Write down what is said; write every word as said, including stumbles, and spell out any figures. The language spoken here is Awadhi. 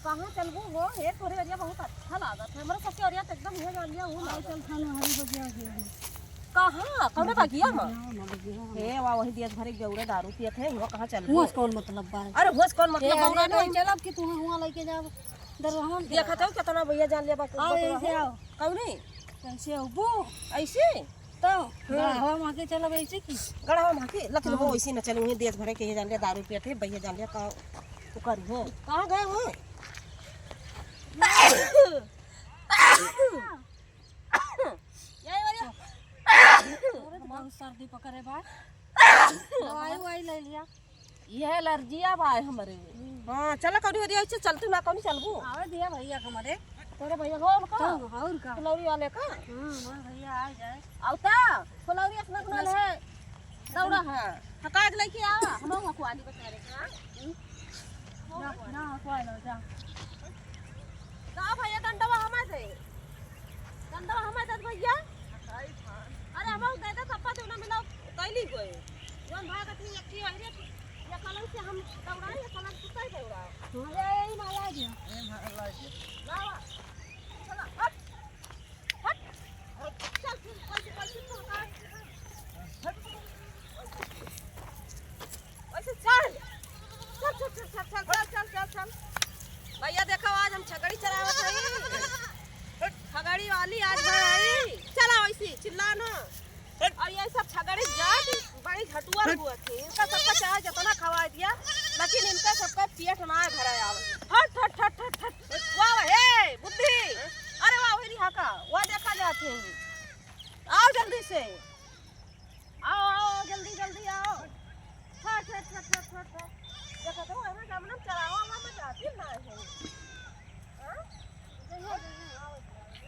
कहाँ चलबू हो? हे, तोरे अरिया बहुत अच्छा लागत है। हमरे सबके अरिया तो एकदम इहे जान लिया, ऊ लागत। चल खाना हरी बगिया गया है। कहाँ? कौने बगिया में? बगिया में, बगिया में। हे वाह, वही देश भरे के जौरे दारू पियत है, हुआँ कहाँ चलबू? हुआँ से कौन मतलब बा? अरे हुआँ से कौन मतलब ए, बा? अरे उन्हें नहीं। चलब कि तुम्हें हुआँ लेके जाब। दरवाजा में देखत हो कितना भैया जान लिया बा-, आओ, बतवा ऐसे हो। आओ। कौने? कैसे अबू? ऐसे? तो हम्म। गढ़वा माँ के चलब ऐसे की? गढ़वा माँ के? लेकिन हाँ। वो ऐसे न चले, वही देश भरे के ये जान लिया, दारू पियत है, भैया जान लिया, का वो करी है। कहाँ गए वो? ये वाला। अरे तो बहुत सर्दी पकड़े बा। दवाई ववाई ले लिया। यह एलर्जिया बा हमरे। हम्म। हाँ, चला कौनी हो दिया, ऐसे चलतू ना कौनी चलबू? आवे दिया भैया हमरे। तोरे भैया हो उनका? तो और का? फुलौरी वाले का? हम्म, हमारे भैया आ जाए। आउ ता, फुलौरी अपना अपना है। दौड़ा है। हका के लेके आवा, हम लोग हकवानी बता रहे हैं। ना, ना, हकवा लो, जा। का भैया डंडवा हमारे दे। डंडवा हमारे दे भैया। अरे हम लोग दे दे, थप्पा देना मिला, कैली गए। जौन भागत ही एक ही वही रे, ये कलम से हम दौड़ाए, ये कलम से तय दौड़ाए। हाँ, ये, ये माला आ गया। ये माला आ गया। लावा। चला, हट। हट। चल, चल, चल, चल, चल, चल। हट। वैसे चल। चल, चल, चल। भैया देखो, आज हम छगड़ी चरावत हई। छगड़ी वाली आज भाई। चला वैसे, चिल्ला ना। और ये सब छगड़ी जात बड़ी झटुआ हुआ थी। इनका सबका चाहे जितना खवा दिया, लेकिन इनका सबका पेट ना